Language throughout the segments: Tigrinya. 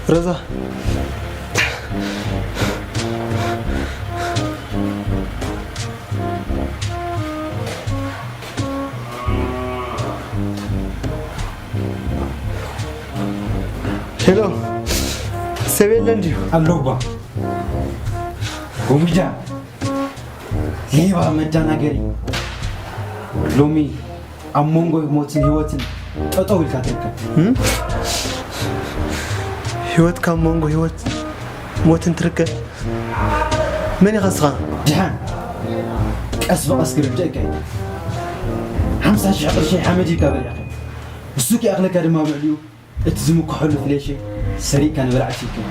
ረዛ። ሄሎ፣ ሰብ የለን ድዩ? ኣለውባ። ጎሚጃ፣ ሌባ፣ መዳናገሪ። ሎሚ ኣብ መንጎ ሞትን ህይወትን ጠጠው ኢልካ ትርከብ። እም? ህይወት ካብ መንጎ ህይወት ሞትን ትርከብ? መን ኢኻ ንስኻ? ድሓን ቀስ ብቐስ ክርድእካ እዩ። ሓምሳ ሽሕ ቅርሺ ሓመድ ኢልካ በሊዕካ፣ ብሱቅ ይኣኽለካ ድማ ኣብ ልዕሊኡ እቲ ዝምክሐሉ ፍሌሽ ሰሪቅካ ንበልዓ ትሽክም።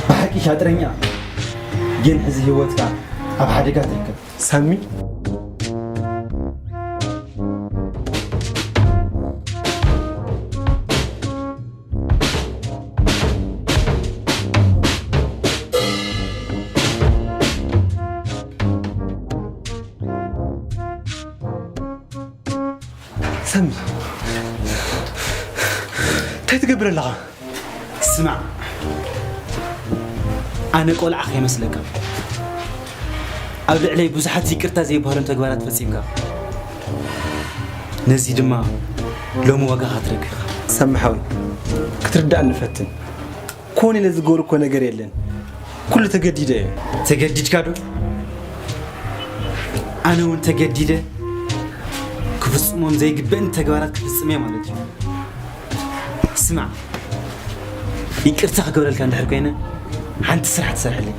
ብሓቂ ሻጥረኛ፣ ግን ሕዚ ህይወትካ ኣብ ሓደጋ ትርከብ። ሳሚ? ሳሚ፣ እንታይ ትገብር ኣለኻ? ስማዕ፣ ኣነ ቆልዓ ከይመስለካ። ኣብ ልዕለይ ብዙሓት ይቅርታ ዘይበሃሎም ተግባራት ፈጺምካ። ነዚ ድማ ሎሚ ዋጋኻ ትረክብ ኢኻ። ሳሚ ሓወይ፣ ክትርዳእኒ ፈትን። ኮነ ኢለ ዝገብሮ እኮ ነገር የለን። ኩሉ ተገዲደ እየ። ተገዲድካ ዶ? ኣነ እውን ተገዲደ ክፍጽሞም ዘይግበእኒ ተግባራት ክፍጽም እየ ማለት እዩ። ስማዕ፣ ይቅርታ ክገብረልካ እንድሕር ኮይነ፣ ሓንቲ ስራሕ ትሰርሐለይ።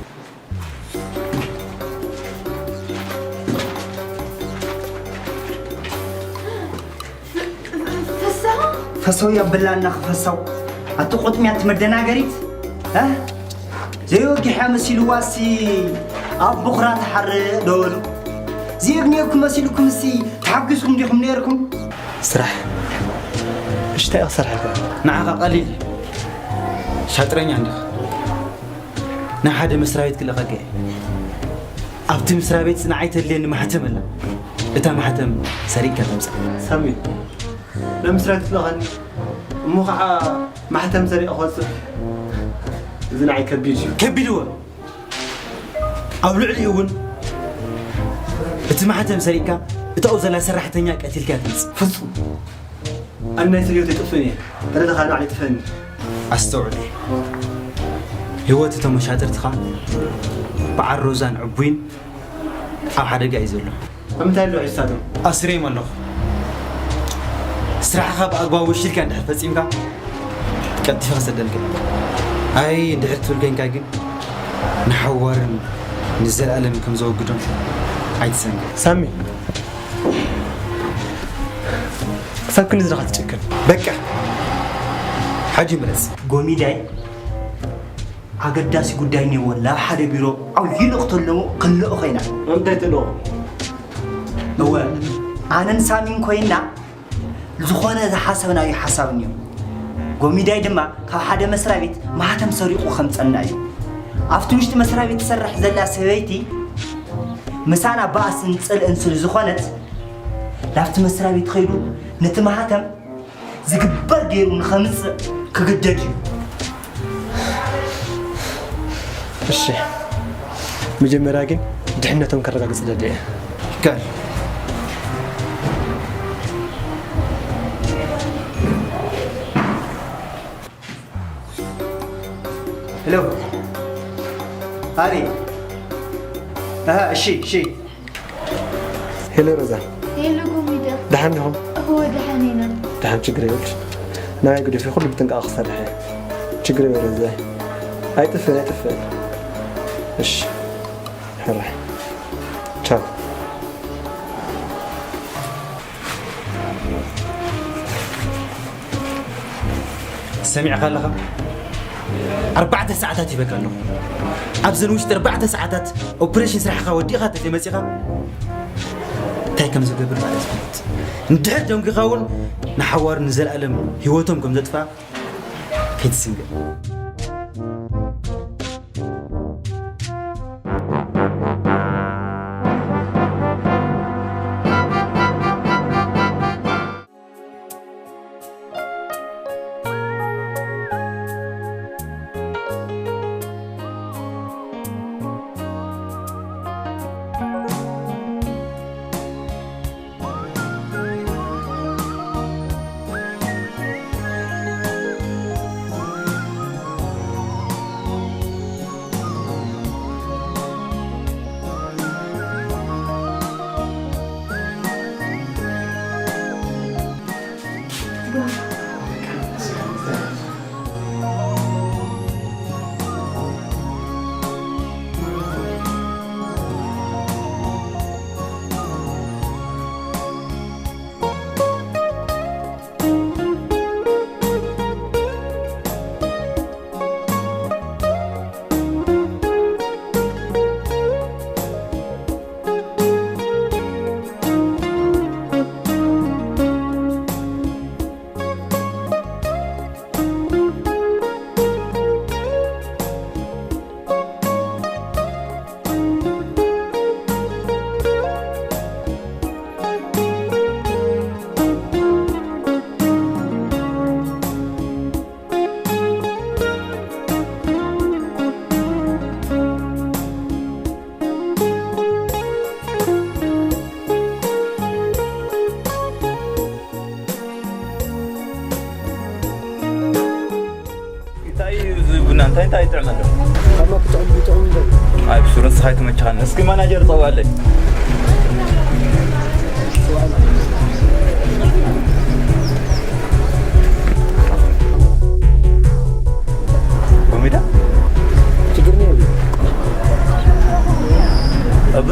ፈሳው የብላና ክፈሳው። ኣቲ ቁጥሚያ፣ ኣቲ መደናገሪት፣ እ? ዘይወጊሐ መሲልዋ ሲ ኣብ ብኹራ ትሓርእ ዶ በሉ። ዝየግንየኩም መሲልኩም ሲ ተሓጒስኩም ዲኹም ነይርኩም? ስራሕ። እሺ፣ እንታይ ኢኻ ክሰርሐልካ? ንዓኻ ቀሊል እዩ። ሻጥረኛ እንዲኻ። ናብ ሓደ መስሪያ ቤት ክልእኸካ እየ። ኣብቲ መስሪያ ቤት ንዓይ ተድልየኒ ማሕተም ኣላ። እታ ማሕተም ሰሪቅካ ተምጽእ። ሳሚ፣ ናብ መስሪያ ቤት ትልእኸኒ፣ እሞ ኸዓ ማሕተም ሰሪቐ ክወጽእ? እዚ ንዓይ ከቢድ እዩ። ከቢድ እወ። ኣብ ልዕሊኡ እውን እቲ ማሕተም ሰሪቅካ እታ ኣብኡ ዘላ ሰራሕተኛ ቀቲልካ ተምጽእ። ፍጹም። ኣነ ናይ ሰብ ህይወት ኣይጥፍእን እየ። በደልኻ ንባዕለይ ይጥፍእኒ። ኣስተውዕል። ህይወት እቶም መሻጥርትኻ በዓል ሮዛን ዕቡይን ኣብ ሓደጋ እዩ ዘሎ። ኣብ ምንታይ ኣለዉ ሕጂ ንሳቶም? ኣሲረዮም ኣለኹ። ስራሕኻ ብኣግባቡ ወሺልካ እንድሕር ፈጺምካ ቀልጢፈ ክሰደልካ እየ። ኣይ እንድሕር ትብል ኮይንካ ግን ንሓዋርን ንዘለኣለም ከም ዘወግዶም ኣይትሰንግር። ሳሚ፣ ክሳብ ክንድዚ ዲኻ ትጭክን? በቃ፣ ሕጂ ምረጽ። ጎሚዳይ ኣገዳሲ ጉዳይ እኒአዎ፣ ናብ ሓደ ቢሮ ዓው ኢሉ ክተልዎ ክልእኾ ኢና። እንታይ ትልእኾ? እወ፣ ኣነን ሳሚን ኮይና ዝኾነ ዝሓሰብናዮ ሓሳብ እኒኦ። ጎሚዳይ ድማ ካብ ሓደ መስሪያ ቤት ማህተም ሰሪቑ ከምፀና እዩ። ኣብቲ ውሽጢ መስሪያ ቤት ትሰርሕ ዘላ ሰበይቲ ምሳና ባእስን ፅልእን ስለ ዝኾነት ናብቲ መስሪያ ቤት ከይዱ ነቲ ማህተም ዝግበር ገይሩ ንኸምፅእ ክግደድ እዩ። እሺ፣ መጀመርያ ግን ድሕነቶም ከረጋግጽ ደሊ እየ። ይከኣል። ሄሎ፣ ኣሪ። ኣሃ፣ እሺ፣ እሺ። ሄሎ ሮዛ። ሄሎ ጎሚዳ። ደሓን ዲኹም? እወ፣ ደሓን ኢና። ደሓን፣ ችግር የብልሽ። ናባይ ግደፊ፣ ኩሉ ብጥንቃቐ ክሰርሕ እየ። ችግር የብልሽ ሮዛ። ኣይጥፍእን፣ ኣይጥፍእን። እሺ። ሕራይ። ቻው። ሰሚዕካ ኣለኻ? ኣርባዕተ ሰዓታት ሂበካ ኣለኹ። ኣብዘን ውሽጢ ኣርባዕተ ሰዓታት ኦፕሬሽን ስራሕኻ ወዲእኻ ተዘይመጺኻ እንታይ ከም ዝገብር ባዕለይ ዝፈልጥ። እንድሕር ደንጒኻ እውን ንሓዋሩ ንዘለኣለም ህይወቶም ከም ዘጥፍኣ ከይትስንግዕ። እንታይ እዩ እዚ ቡና? እንታይ እንታይ ይጥዕም ኣሎ? ካማ ክጥዕም ይጥዕም እንዶ? ኣይ፣ ብሱሩ ንስኻ ኣይተመችኻን። እስኪ ማናጀር ጸውዓለይ። ኮሜዳ? ችግር ነው። ኣብዚ?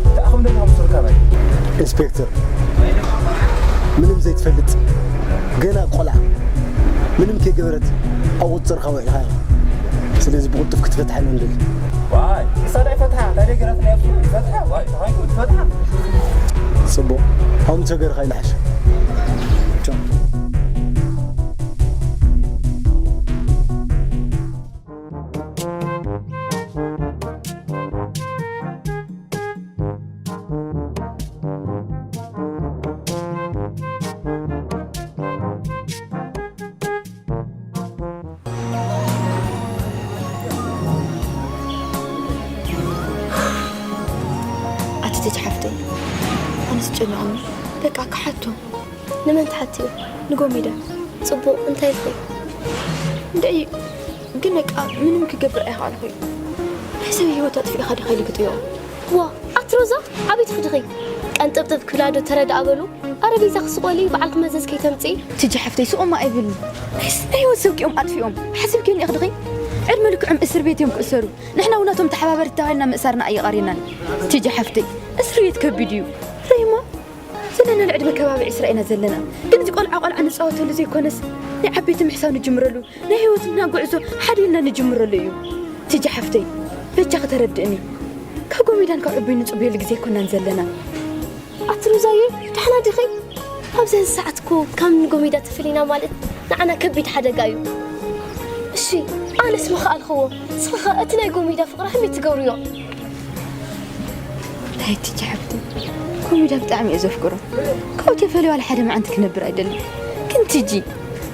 እንታይ ኢኹም ደሊኹም ሱር ካባይ? ኢንስፔክተር፣ ምንም ዘይትፈልጥ ገና ቆልዓ፣ ምንም ከይገበረት ኣብ ቁፅፅርካ ውዒልካ ኢኻ። ስለዚ ብቕልጡፍ ክትፈትሓ ኢና ንደሊ። ዋይ፣ ንሳ ዶ ይፈትሓ? እንታይ ደይ ገራትና እያ እሱ? ይፈትሓ? ዋይ፣ ተኾይንኩም ትፈትሓ? ጽቡቕ። ከምኡ ተገርካ ይልሓሽ። ቻው። ኣቲ ተቲ ሓፍተይ፣ ኣነስ ጨኒቑኒ። በቃ ክሓቶ። ንመን ትሓትዮ? ንጎሚዳ። ጽቡቕ፣ እንታይ ኢልኺ? እንደይ፣ ግን በቃ ምንም ክገብር ኣይኸኣልኩይ። ናይ ሰብ ህይወት ኣጥፊእኻ ዲኻ ኢሉ ክጥዮ? ዋ፣ ኣቲ ሮዛ፣ ኣበይ ትኽድኺ? ቀንጥብጥብ ክብላ ዶ ተረድኣ በሉ? ኣረ ቤዛ ክስቆሊ በዓልኪ መዘዝ ከይተምጽኢ። ትጂ ሓፍተይ ስቆማ ኣይብል። ናይስ ናይ ህይወት ሰብኪኦም ኣጥፊኦም ሓሲብኪ ኒኢኽ ድኺ? ዕድመ ልክዕም እስር ቤት እዮም ክእሰሩ። ንሕና እውን ነቶም ተሓባበርቲ ተባሂልና ምእሳርና ኣይቐርየናን። ትጂ ሓፍተይ እስር ቤት ከቢድ እዩ። ሬማ ዘለናሉ ዕድመ ከባቢ ዕስራ ኢና ዘለና። ግን እዚ ቆልዓ ቆልዓ ንጻወተሉ ዘይኮነስ ናይ ዓበይቲ ምሕሳብ ንጅምረሉ። ናይ ህይወትና ጉዕዞ ሓደ ኢልና ንጅምረሉ እዩ። ትጂ ሓፍተይ በጃኺ ተረድእኒ። ካብ ጎሚዳን ካብ ዕቡይ ንጽበየሉ ግዜ ኣይኮናን ዘለና። ኣቲ ሮዛየ ደሕና ዲኺ? ኣብዚ ሕዚ ሰዓት እኮ ካብ ንጎሚዳ ተፈሊና ማለት ንዓና ከቢድ ሓደጋ እዩ። እሺ ኣነስ ምኸኣልክዎ። ንስኺ ኸ እቲ ናይ ጎሚዳ ፍቕሪ ከመይ ትገብርዮ? ኣይ ትጂ ሓፍተይ ጎሚዳ ብጣዕሚ እየ ዘፍቅሮ። ካብኡ ተፈልዩ ዋላ ሓደ መዓልቲ ክነብር ኣይደልን። ግን ትጂ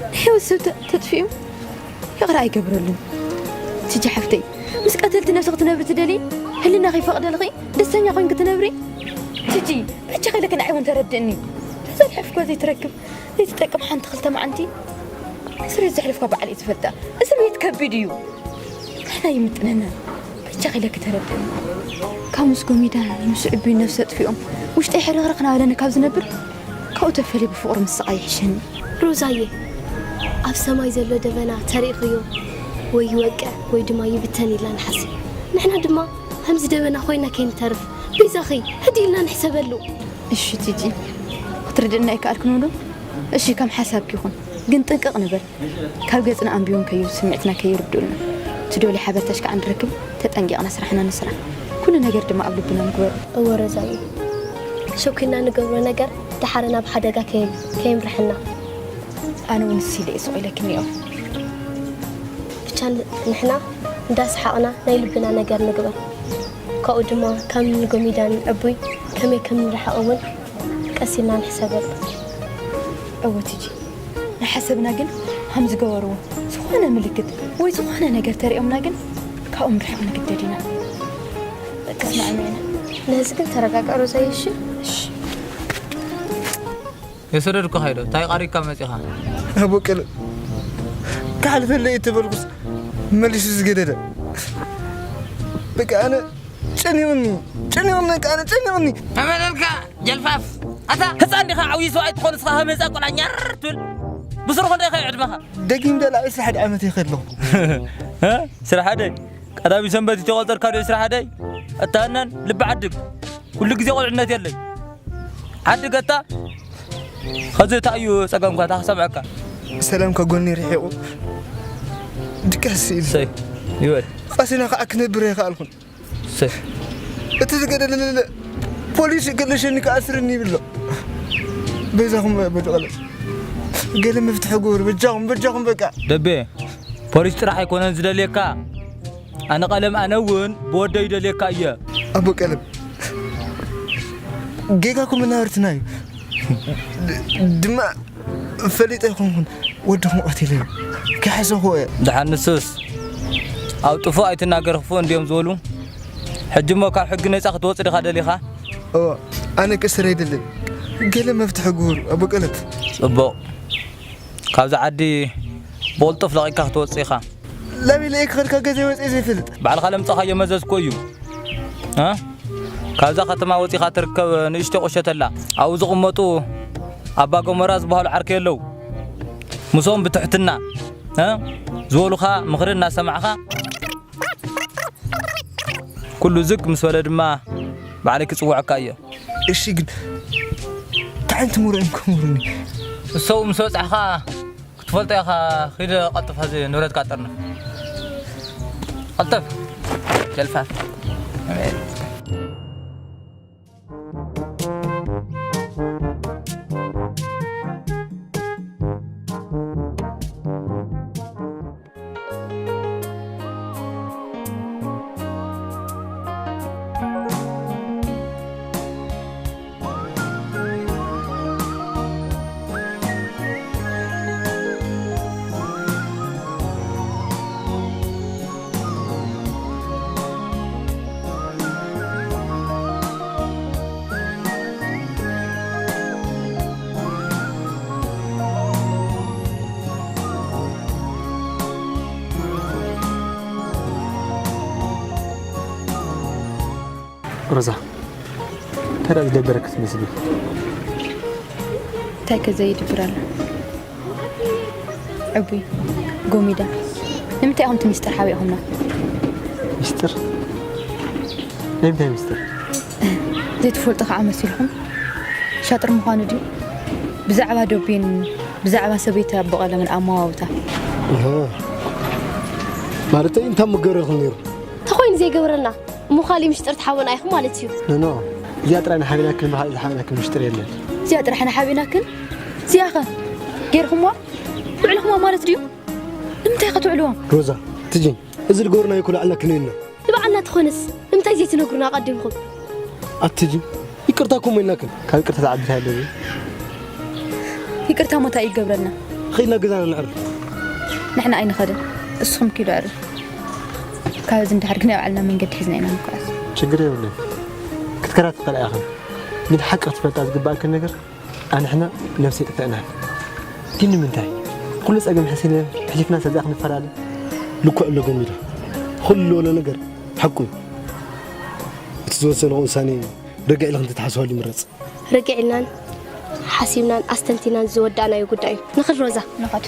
ናይ ህይወት ሰብ ተ- ተጥፊኡ ይቕረ ኣይገብረሉን። ትጂ ሓፍተይ ምስ ቀተልቲ ነብሲ ክትነብሪ ትደሊ? ህልናኺ ይፈቕደልኺ? ደስተኛ ኮይንኪ ትነብሪ? ትጂ በጃኺ ኢለኪ ንዓይ እውን ተረድእኒ። ተዘልሐፍኳ ዘይትረክብ ዘይትጠቅም ሓንቲ ክልተ መዓንቲ እስር ቤት ዘሕልፍኳ በዓል እየ ዝፈልጣ። እስር ቤት ከቢድ እዩ። ንሕና ይምጥነና። በጃኺ ኢለኪ ተረድእኒ። ካብ ምስ ጎሚዳ ምስ ዕቡይ ነብሲ ኣጥፊኦም ውሽጠይ ሕርኽርኽ ናበለኒ ካብ ዝነብር ካብኡ ተፈልየ ብፍቕሩ ምስቓይ ይሕሸኒ። ሮዛየ ኣብ ሰማይ ዘሎ ደበና ተሪእኽዮ ወይ ይወቅዕ ወይ ድማ ይብተን ኢልና ንሓስብ። ንሕና ድማ ከምዚ ደበና ኮይና ከይንተርፍ ቤዛኺ ህድእ ኢልና ንሕሰበሉ። እሺ ትጂ ክትርድእና ኣይከኣልክን ዶ? እሺ ከም ሓሳብኪ ይኹን ግን ጥንቅቕ ንበል። ካብ ገጽና ኣንቢቦም ከዩ ስምዒትና ከይርድኡልና። ትደልዩ ሓበሬታሽ ከዓ ንረክብ ተጠንቂቕና ስራሕና ንስራሕ። ኩሉ ነገር ድማ ኣብ ልብና ንግበሩ። እወ ሮዛየ ሸኪልና ንገብሮ ነገር ደሓረ ናብ ሓደጋ ከይ- ከየምርሐና። ኣነ እውን እሱ ኢለ እየ ስቕ ኢለኪ እኒኦ። ብቻ ን- ንሕና እንዳሰሓቕና ናይ ልብና ነገር ንግበር። ካብኡ ድማ ካብ ንጎሚዳን ዕቡይ ከመይ ከም ንርሓቕ እውን ቀስ ኢልና ንሕሰበሉ። እወ ትጂ ንሓሰብና ግን ከም ዝገበርዎ ዝኾነ ምልክት ወይ ዝኾነ ነገር ተሪኦምና ግን ካብኦም ርሕቕ ንግደድ ኢና። ተስማዕሚዕና። ነዚ ግን ተረጋጋእ ሮዛየ እሺ? እሺ። የሰደድኩኻ ኢዶ እንታይ ቃሪካ መጺኻ? ኣቦ ቀለ ክሓልፈለይ እተበልኩስ መሊሱ ዝገደደ። በቃ ኣነ ጨኒቕኒ ጨኒቕኒ በቃ ኣነ ጨኒቕኒ። ተመለልካ ጀልፋፍ ኣታ ህፃን ዲኻ ዓብዪ ሰብኣይ ትኾን እስኻ ከም ህፃን ቆልዓ ኛር ትብል ብስሩ ክንደይ ኸ ዕድመኻ? ደጊም ደላ ዕስራ ሓደ ዓመት እየ ከለኹ። እ? ስራሕ ደይ ቀዳሚ ሰንበት ይተቆፀርካ ዶ ስራሕ ደይ? እተሃነን ልቢ ዓድግ ኩሉ ግዜ ቆልዕነት የለይ። ዓዲ ገታ ኸዚ እንታይ እዩ ጸገምካ? እታ ክሰምዐካ። ሰላም ካብ ጎኒ ርሒቑ ድቃስ ኢሉ። ሰይ ይበል። ቀሲና ከዓ ክነብር ኣይከኣልኩን። ሰይ። እቲ ዝገደለለ ፖሊስ ክልሸኒ ክኣስርኒ ይብሎ። በይዛኹም በድቐለ ገለ መፍትሒ ግበሩ። በጃኹም፣ በጃኹም በቃ። ደቤ፣ ፖሊስ ጥራሕ ኣይኮነን ዝደልየካ። ኣነ ቀለም ኣነ እውን ብወደይ ይደልየካ እየ። ኣቦ ቀለም፣ ጌጋኩም መናብርትና እዩ። ድ- ድማ ፈሊጠ ኣይኮንኩን ወድኹም ቀቲለዮ። ከሐሰኹ እየ። ደሓን ንሱስ ኣብ ጥፉእ ኣይትናገር ክፉእ እንድዮም ዝበሉ። ሕጂ እሞ ካብ ሕጊ ነጻ ክትወጽእ ዲኻ ደሊኻ? እዎ፣ ኣነ ክእሰር ኣይደልን። ገለ መፍትሒ ግበሩ ኣቦ ቀለም። ጽቡቕ። ካብዛ ዓዲ ብቕልጡፍ ለቒቕካ ክትወጽእ ኢኻ። ላበይ ለኢኻ ከድካ ገዛይ ወጺኤ ዘይፈልጥ። ባዕልኻ ለምጻኻዮ መዘዝ እኮ እዩ። እ? ካብዛ ከተማ ወጺኻ ትርከብ ንእሽቶ ቁሸት ኣላ። ኣብኡ ዝቕመጡ ኣባ ገሞራ ዝበሃሉ ዓርከይ ኣለዉ። ምስኦም ብትሕትና፣ እ? ዝበሉኻ ምኽሪ እናሰማዕኻ፣ ኩሉ ዝግ ምስ በለ ድማ ባዕለይ ክጽውዐካ እየ። እሺ፣ ግን እንታይ ዓይነት ምሩዕ እዮም ከምህሩኒ? ንሶም ምስ በጻሕኻ ክትፈልጦ ኢኻ። ኺድ ቀልጥፍ፣ ሕዚ ንብረትካ ጠርንፍ። ቀልጥፍ። ጀልፋፍ። ሮዛ፣ እንታይ ደኣ ዝደበረኪ ትመስሊ? እንታይ ከ ዘይድብር ኣሎ? ዕቡይ፣ ጎሚዳ፣ ንምንታይ ኢኹም እቲ ሚስጥር ሓቢእኹምና? ሚስጥር? ናይ ምንታይ ሚስጥር? ዘይትፈልጡ ከዓ መሲልኩም? ሻጥር ምዃኑ ድዩ? ብዛዕባ ዶቤን ብዛዕባ ሰበይቲ ኣቦ ቀለምን ኣመዋውታ። እህ፣ ማለተይ እንታይ ምገረልኩም ነይሩ? ተኾይኑ ዘይገብረልና እሞ ካሊእ ምሽጥር ትሓቦና ኢኹም ማለት እዩ። ኖ ኖ፣ እዚኣ ጥራይ ንሓቢናክን ብካሊእ ዝሓቢናክን ምሽጥር የለን። እዚኣ ጥራሕ ንሓቢናክን? እዚኣ ኸ ገይርኹምዋ? ውዕልኹምዋ ማለት ድዩ? ንምንታይ ኸ ትውዕልዎም? ሮዛ፣ ትጂ፣ እዚ ዝገብርናዮ ኩሉ ኣዕላክን ኢና። ንባዕልና ተኾነስ ንምንታይ ዘይትነግሩና ኣቐዲምኩም? ኣትጂ፣ ይቅርታ እኮ እሞ ኢልናክን። ካብ ይቅርታ ዝዓቢ እንታይ ኣሎ? ይቅርታ እሞ እንታይ እዩ ዝገብረልና? ኸይድና ገዛና ንዕርፍ። ንሕና ኣይንኸድን፣ እስኹም ኪዱ ኣዕርፍ። ካብዚ ንድሓር ግን ኣብ ዓልና መንገዲ ሒዝና ኢና ንጓዓዝ። ችግር የብሉን። ክትከራ ትኽእላ ኢኽን። ግን ሓቂ ክትፈልጣ ዝግባኣክን ነገር ኣንሕና ነብሲ የጥፈእናን። ግን ንምንታይ? ኩሉ ጸገም ሕሲነ ሕሊፍና ሰዚኣ ክንፈላለ? ልክዕ ኣሎ ገሚዳ። ኩሉ ዝበሎ ነገር ሓቁ እዩ። እቲ ዝወሰንኦ ውሳኔ ረግዕ ኢልክን ተትሓስባሉ ይምረጽ። ረግዕ ኢልናን ሓሲብናን ኣስተንቲናን ዝወዳእናዮ ጉዳይ እዩ። ንኽድ ሮዛ። ንኸድ።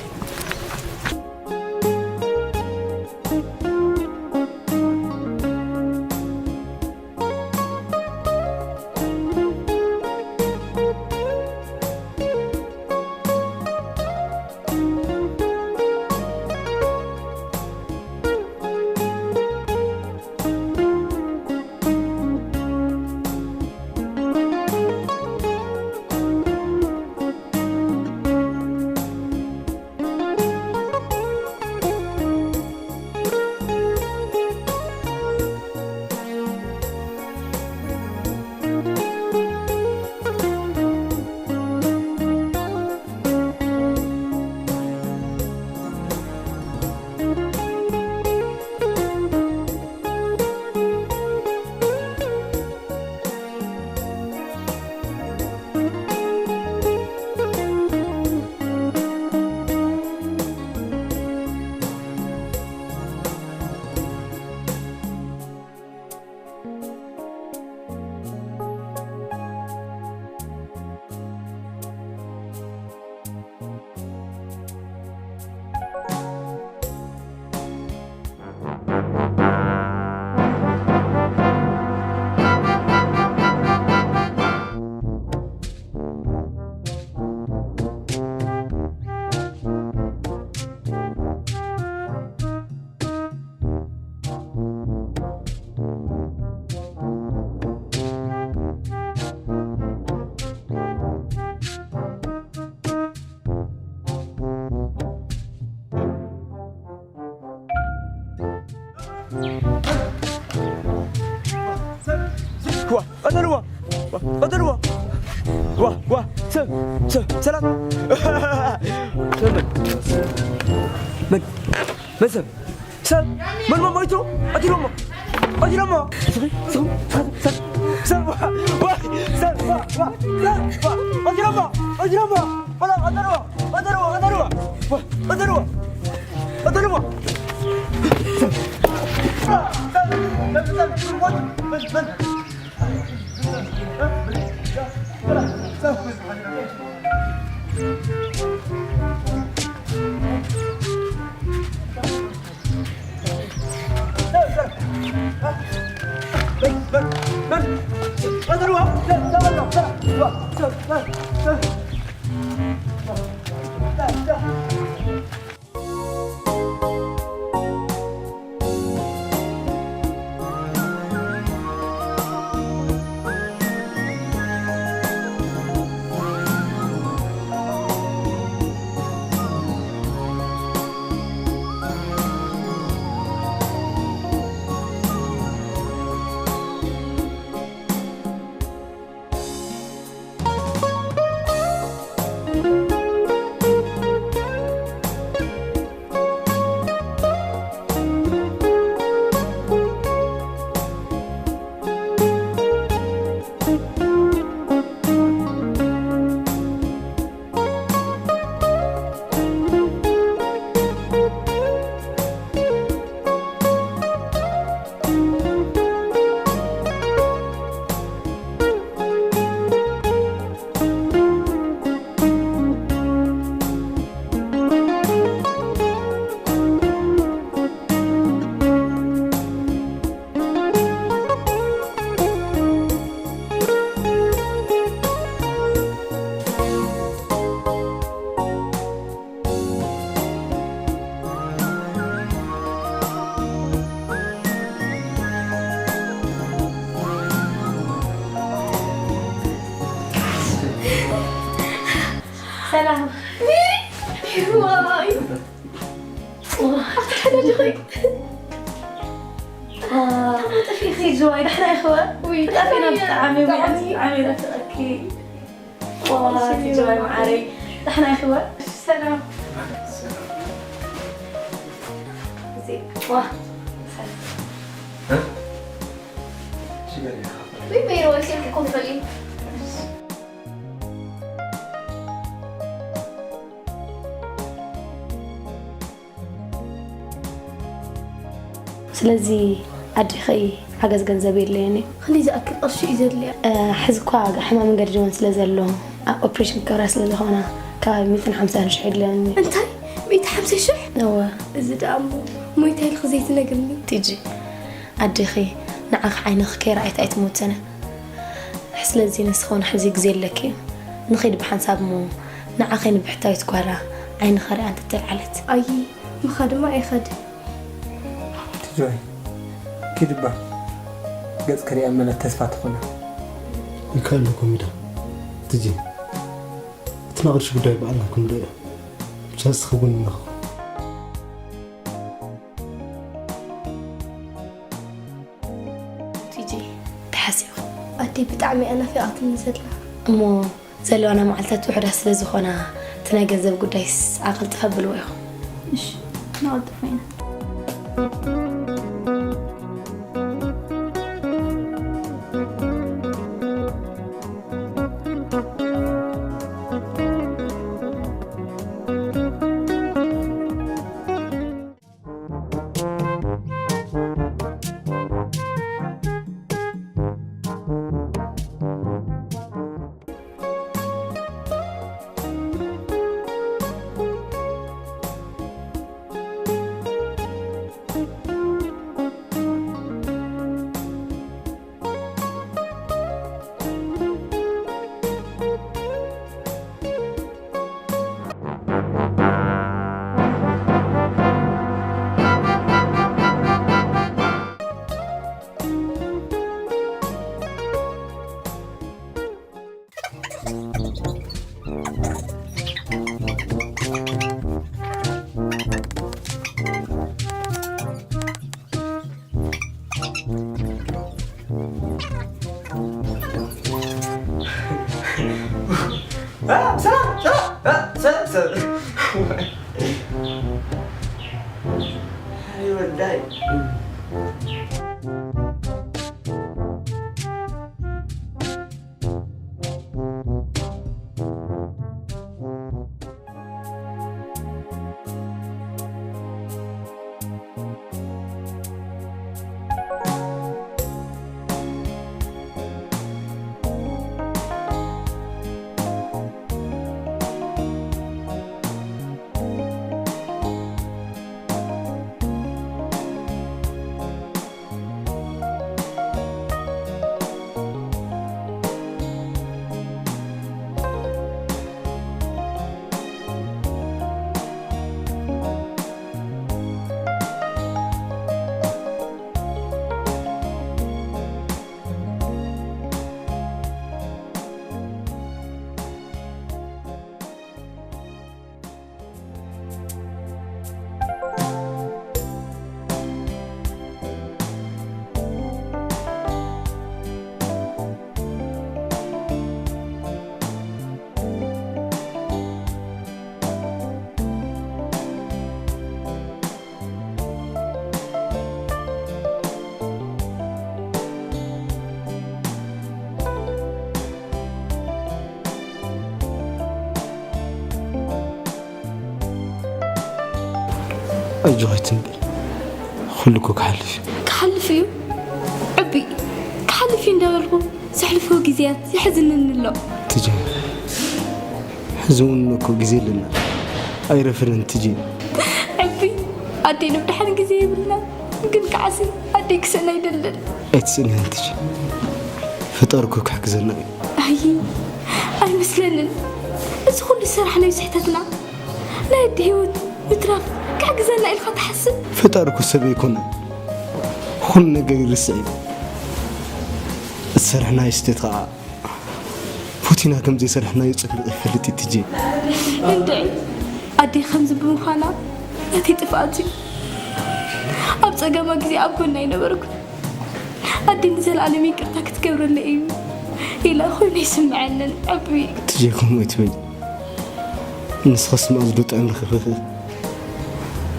ዋ፣ ቀተልዋ። ዋ፣ ቀተልዋ። ዋ፣ ዋ፣ ሰብ፣ ሰብ፣ ሰላም። ሰብ መን? መን? መን ሰብ? ሰብ? መን ሞ ሞይቱ? ቀቲሎሞ። ቀቲሎሞ። ሰብ፣ ሰብ፣ ሰብ፣ ሰብ፣ ዋ፣ ዋ፣ ሰብ፣ ዋ፣ ዋ፣ ሰብ፣ ዋ። ቀቲሎሞ። ቀቲሎሞ። በላ፣ ቀተልዋ። ቀተልዋ፣ ቀተልዋ። ዋ፣ ቀተልዋ። ቀተልዋ። ዋ፣ ጠፊእኺ ጅዋይ፣ ደሕና ኢኽወ? ውይ፣ ጠፊእና ብጣዕሚ፣ ብጣዕሚ፣ ብጣዕሚ ናፍቀኪ። ዋ፣ ጅዋይ መዓረይ፣ ደሕና ኢኽወ? ሰላም። እዚ፣ ዋ፣ ሰላም። እ? ውይ፣ በይሮ፣ ስልኪ ኮፈሊ። ስለዚ ኣዴኺ ሓገዝ ገንዘብ የድልየን እዩ። ክንደይ ዝኣክል ቅርሺ እዩ ዘድልያ? እ፣ ሕዚ እኳ ሕማም ገዲድወን ስለ ዘሎ፣ ኣብ ኦፕሬሽን ክገብራ ስለ ዝኾና፣ ከባቢ ሚእትን ሓምሳን ሽሕ የድልየን እዩ። እንታይ? ሚእቲ ሓምሳ ሽሕ? እወ። እዚ ደኣ እሞ ሞይታ ኢልኪ ዘይትነግርኒ? ቲጂ፣ ኣዴኺ ንዓኺ ዓይንኺ ከይረኣየት ኣይትሞትን። ስለዚ ንስኺ እውን ሕዚ ግዜ ኣለኪ እዩ። ንኺድ ብሓንሳብ እሞ ንዓኺ ንብሕታዊት ጓላ ዓይንኻ ሪኣ እንተተልዓለት። ኣይ፣ ምኻድማ ኣይኸድን። ትጆይ፣ ኪድ እባ ገጽ ክሪኣ መለት ተስፋ ትኾና። ይከኣል እኮ ሚዳ። ትጂ፣ እቲ ናይ ቅርሺ ጉዳይ ባዕልና ክንሪኦ። ብቻ ንስኺ እውን ንመኽሮ። ቲጂ፣ ተሓሲብኺ? ኣደይ ብጣዕሚ እያ ናፊቓትኒ ዘላ። እሞ ዘለዋና መዓልታት ውሑዳት ስለ ዝኾና፣ እቲ ናይ ገንዘብ ጉዳይስ ኣቐልጥፍ ኣብልዎ ኢኹም። እሺ፣ ነቐልጥፎ ኢና። ኣጆኺ ኣይትንበል፣ ኩሉ እኮ ክሓልፍ እዩ። ክሓልፍ እዩ? ዕቢ፣ ክሓልፍ እዩ እንዳበልኩ ዘሕልፎ ግዜያት የሕዝንኒ ኣሎ። ትጂ፣ ሕዚ እውን እኮ ግዜ ኣለና። ኣይረፈደን ትጂ። ዕቢ፣ ኣደይ ንምድሓን ግዜ የብልና። ግን ከዓሲ ኣደይ ክስእና ኣይደልን። ኣይትስእንህን ትጂ። ፈጣሪ እኮ ክሕግዘና እዩ። ኣይ፣ ኣይመስለንን። እዚ ኩሉ ዝሰራሕናዮ ስሕተትና ናይ ኣደ ህይወት ምትራፍ ክሕግዘና ኢልካ ትሓስብ? ፈጣሪ እኮ ሰብ ኣይኮነን። ኩሉ ነገር ይርስዕ እዩ። ዝሰርሕናዮ ስህተት ከዓ ፉቲና ከም ዘይሰርሕናዮ ጸቢቑ ይፈልጥ እዩ ትጂ። እንድዒ ኣደይ ከምዚ ብምዃና ናተይ ጥፍኣት እዩ። ኣብ ጸገማ ግዜ ኣብ ጎና ኣይነበርኩን። ኣደይ ንዘለኣለም ይቅርታ ክትገብረለይ እዩ ኢለ ኮይኑ ይስምዐንን። ዕቡይ። ትጂ፣ ከምኡ ኣይትበይ። ንስኸስ መኣዝ ዶ ጥዕምኺ ኽኽእ?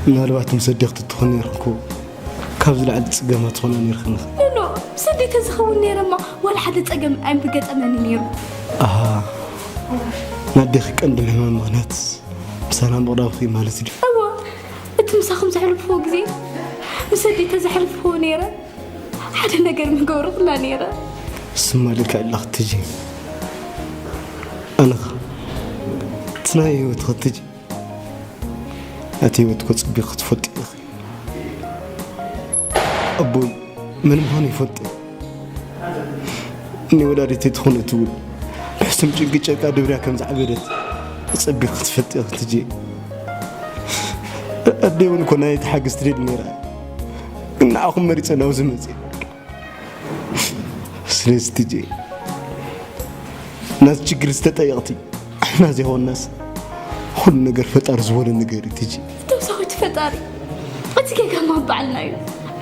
ምናልባት ምስ ኣዴኺ ትኾኒ ነይርኺ እኮ፣ ካብ ዝለዓለ ጸገማት ትኾና ነይርኽን። ኖ፣ ኖ፣ ምስ ኣደይ ተዝኸውን ነይረማ ዋላ ሓደ ጸገም ኣይምገጠመኒ ነይሩ። ኣሃ፣ ንኣዴኺ ቀንዲ ሕማም ምኽንያት ምሳና ምቕራብኺ ማለት ድዩ? እወ፣ እቲ ምሳኹም ዘሕልፍዎ ግዜ፣ ምስ ኣደይ ተዘሕልፍዎ ነይረ፣ ሓደ ነገር ምገብርኩላ ነይረ። ስማ ልክዕ ኣለኺ ትጂ። ኣነኸ እቲ ናይ ህይወትኺ ትጂ። እቲ ህይወት እኮ ጽቢቕ ክትፈልጢ ኢኺ። ኣቦይ መን ምዃኑ ይፈልጥ። ንወላዲተይ ትኹን እትብል ብሕሱም ጭንቂ ጨቃ ድብርያ ከም ዝዓበደት ጸቢቕ ክትፈልጢ ኢኺ ትጂ። ኣደይ እውን እኮ ናይ ተሓግዝ ትደሊ ነይራ። ግን ንዓኹም መሪጸ ናብዚ መጽእ። ስለዚ ትጂ፣ ናዚ ችግር ዝተጠየቕቲ ኣሕና ዘይኮንናስ፣ ኩሉ ነገር ፈጣሪ ዝበሎ ነገር እዩ ትጂ። ተውሳኺ እቲ ፈጣሪ፣ እቲ ጌጋ እማ በዓልና እዩ።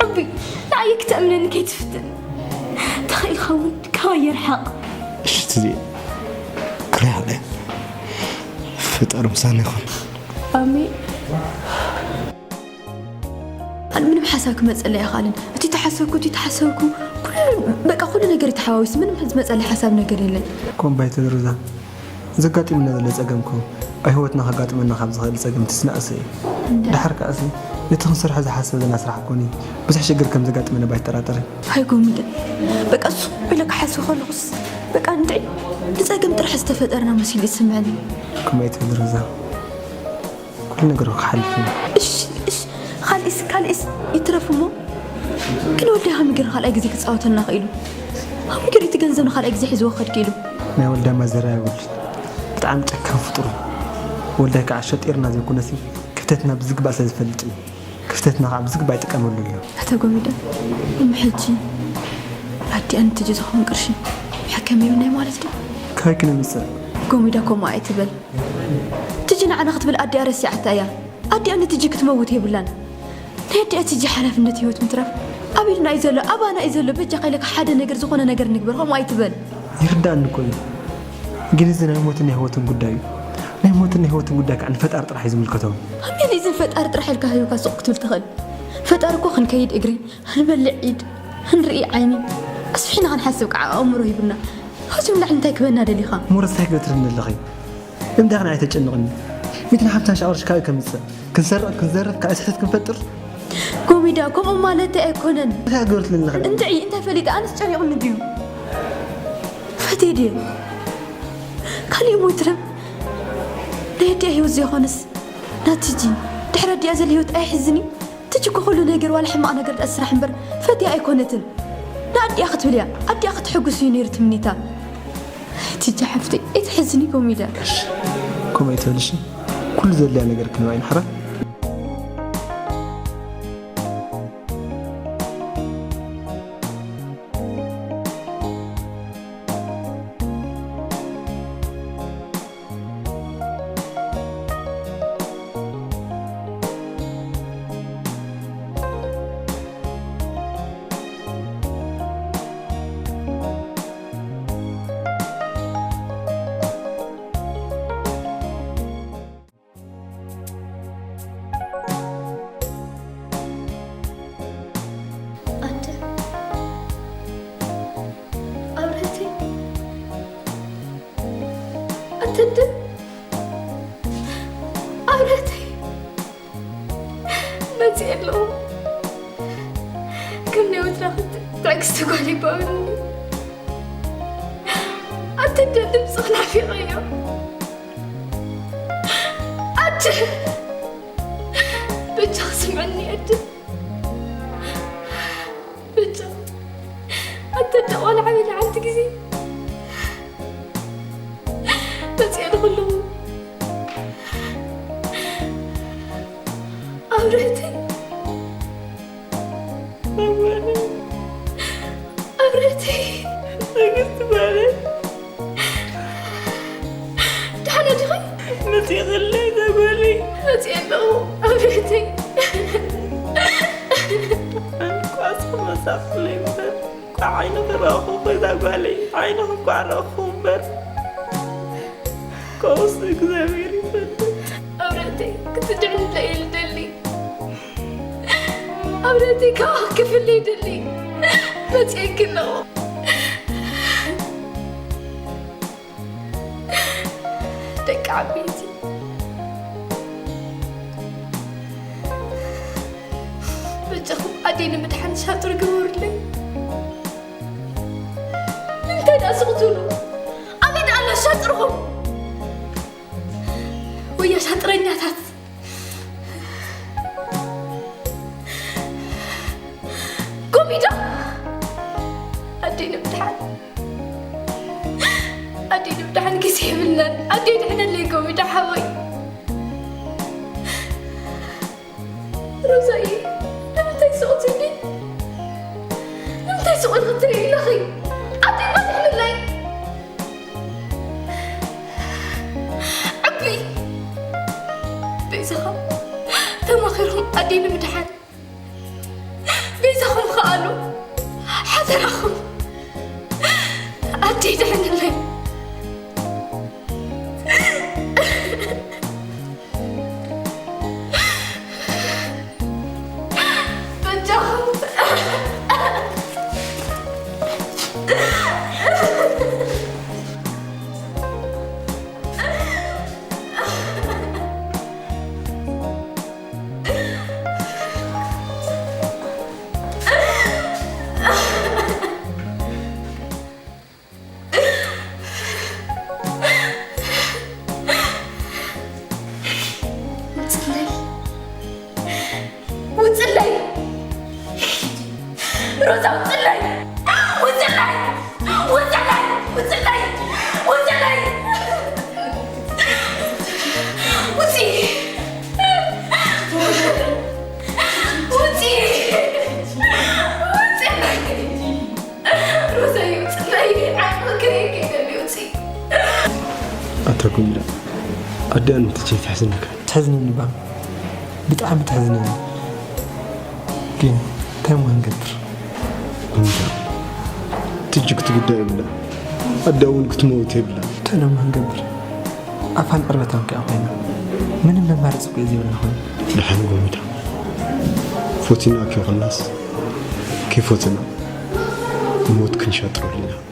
ዕቡይ፣ ንዓይ ክተእምነኒ ከይትፍትን። ተኽኢልካ እውን ካባይ ይርሓቕ። እሺ ትጂ፣ ክርሕቕ እየ። ፈጣሪ ምሳና ይኹን። ኣሜን። ኣነ ምንም ሓሳብ ክመጸለይ ኣይኽኣልን። እቲ ተሓሰብኩ፣ እቲ ተሓሰብኩ፣ ኩሉ፣ በቃ ኩሉ ነገር ተሓዋዊሱ ምንም ዝመጸለይ ሓሳብ ነገር የለን። ኮምባይ ተድርዛ፣ ዘጋጢሙና ዘሎ ጸገም እኮ ኣብ ህይወትና ከጋጥመና ካብ ዝኽእል ጸገም እቲ ዝነኣሰ እዩ። እንዳ- ድሓር ከኣሲ ነቲ ክንሰርሖ ዝሓሰብ ዘለና ስራሕ ኮኒ ብዙሕ ሽግር ከም ዘጋጥመና ባይጠራጠርን። ኣይኮን ግን በቃ እሱ ኢለ ክሓስብ ከለኹስ በቃ እንድዒ ንጸገም ጥራሕ ዝተፈጠርና መሲሉ ይስምዐኒ። ኮምባይ ተድርዛ፣ ኩሉ ነገር ክሓልፍ እዩ። እሺ፣ እሺ፣ ካልእስ፣ ካልእስ ይትረፍ እሞ፣ ግን ወልዳይ ሃሚገር ካልኣይ ግዜ ክጻወተልና ክኢሉ? ሃሚገር እቲ ገንዘብ ንኻልኣይ ግዜ ሒዝዎ ክኸድ ክኢሉ? ናይ ወልዳይ ማዘር ኣይወልን። ብጣዕሚ ጨካን ፍጡር እዩ። ወልዳይ ከዓ ሸጢርና ዘይኮነሲ፣ ክፍተትና ብዝግባእ ስለ ዝፈልጥ እዩ። ክፍተትና ከዓ ብዝግባእ ይጥቀመሉ ኣሎ። ኣታ ጎሚዳ፣ እሞ ሕጂ ኣዲኣ ንትጂ ዝኸውን ቅርሺ መሐከሚ የብልናይ ማለት ድዩ? ካበይ ክነምፅእ? ጎሚዳ፣ ከምኡ ኣይትበል። ትጂ ንዓና ክትብል ኣዲኣ ረሲዓታ እያ። ኣዲኣ ንትጂ ክትመውት የብላን። ናይ ኣዲኣ ትጂ ሓላፍነት ህይወት ምትራፍ ኣብ ኢድና እዩ ዘሎ፣ ኣባና እዩ ዘሎ። በጃኻ ኢለካ ሓደ ነገር፣ ዝኾነ ነገር ንግበር፣ ከምኡ ኣይትበል። ይርዳእኒ እኮ እዩ። ግን እዚ ናይ ሞትን ናይ ህይወትን ጉዳይ እዩ። ናይ ሞትን ናይ ህይወትን ጉዳይ ከዓ ንፈጣሪ ጥራሕ እዩ ዝምልከቶ። ከመይ ኢሉ እዚ ንፈጣሪ ጥራሕ ኢልካ ሂብካ ሱቕ ክትብል ትኽእል? ፈጣሪ እኮ ክንከይድ እግሪ፣ ክንበልዕ ኢድ፣ ክንርኢ ዓይኒ፣ ኣስፊሕና ክንሓስብ ከዓ ኣእምሮ ሂቡና። ካብዚ ንላዕሊ እንታይ ክበና ደሊኻ? እሞ ረሳሕ ክትብልኒ ኣለኺ። ንምንታይ ከ ንዓይ ተጨንቕኒ? ሚእትን ሓምሳን ሺሕ ቅርሺ ካበይ ከምፅእ? ክንሰርቕ፣ ክንዘርፍ፣ ካልእ ስሕተት ክንፈጥር? ጎሚዳ፣ ከምኡ ማለተይ ኣይኮነን። እንታይ ገበርትልኒ ኣለኺ? እንድዒ፣ እንታይ ፈሊጠ? ኣነስ ጨኒቑኒ ድዩ? ፈትየ ድየ? ካሊእ እሞ ይትረፍ። ናይ ኣዲኣ ህይወት ዘይኮነስ፣ ናቲ ጂ፣ ድሕሪ ኣዲኣ ዘሎ ህይወት ኣየሕዝን እዩ? ትጂ እኮ ኩሉ ነገር ዋላ ሕማቕ ነገር ደኣ ትስራሕ እምበር ፈትያ ኣይኮነትን። ንኣዲኣ ክትብል እያ፣ ኣዲኣ ክትሕጉስ እዩ ነይሩ ትምኒታ። ትጂ ሓፍተይ፣ ኣይትሕዝኒ ኮሚዳ። እሺ፣ ከምኡ ኣይትበልሽ። ኩሉ ዘድልያ ነገር ክንባ ኢና ሓራ። ኣደ ኣብረተይ ኣትድም ኣብረተይ መፅእ ኣለዉ ከም ናይ ወትራ ትዕግስቲ ጓል ይባብልኒ ኣትደ ድምፅኽ ናፊቐዮ ኣደ በጃ ክስምዐኒ ኣደ በጃ ኣተ ደቆልዓ በላ ሓንቲ ግዜ መፅኤ ንኩሉ ኣብረተይ ኣብረተይ ትግስቲ ማለት ዳሕና ዲኺ መፅእ ከለ ዘበሊ መፅእ ኣለኹ ኣብረተይ መሳቕለይ እምበር፣ ኳዕ ዓይኒ ክረኣኹ፣ ከዛ ጓለይ ዓይኒ ክኳዕ ረኣኹ እምበር፣ ከውስ እግዚኣብሔር ይፈልጥ። ኣብ ርእተይ ክትድዕንለ እየ ልደሊ። ኣብ ርእተይ ካብኣ ክፍለ ይደሊ። መፅኤኪ ኣለኹ። ደቂ ዓበይቲ፣ በጃኹም ኣደይ ንምድሓን ሻጥር ግበሩለይ። ንምንታይ ደኣ ስቕ ትብሉ? ኣበይ ደኣ ኣሎ ሻጥርኹም? ወይ ኣሻጥረኛታት? ጎሚዳ! ኣደይ ንምድሓን፣ ኣደይ ንምድሓን ግዜ የብልናን። ኣደይ ድሕነለይ ጎሚዳ ሓወይ። ሮዛዬ፣ ንምንታይ ስቕ ትብሊ? ንምንታይ ስቕ ኢልኺ ትሪኢ ኣለኺ? ኣደይ እባ ድሕንለይ። ዕቢ! በይዛኹም ተማኺርኩም ኣደይ ንምድሓን፣ በይዛኹም ከኣሉ፣ ሓደራኹም፣ ኣደይ ድሕንለይ። በጃኹም። ውፅለይ። ውፅለይ። ሮዛ ውፅለይ። ውፅለይ። ውፅለይ። ውፅለይ። ውፅለይ። ውፂ። ውፂ። ውፅለይ። ሮዛዬ፣ ውፅለይ። ዓቕሚ ከየከ ይደሊ ውፂ። ኣታ ጎሚዳ፣ ኣደኣ ንምንታይ ትሕዝነካ? ትሕዝነኒ እባ፣ ብጣዕሚ ትሕዝነኒ። ግን እንታይ እሞ ክንገብር? ጎሚዳ፣ ትጅግቲ ጉዳይ የብላ። ኣደኣ እውን ክትመውት የብላ። እንታይ እሞ ክንገብር? ኣፋን ዕርበታን ከኣ ኮይና። ምንም መማረፂ እኮ እዩ ዘይብልና ኮይኑ። ደሓን ጎሚዳ፣ ፈቲና ከይኮናስ፣ ከይፈትና ሞት ክንሻጥረሉ ኢና።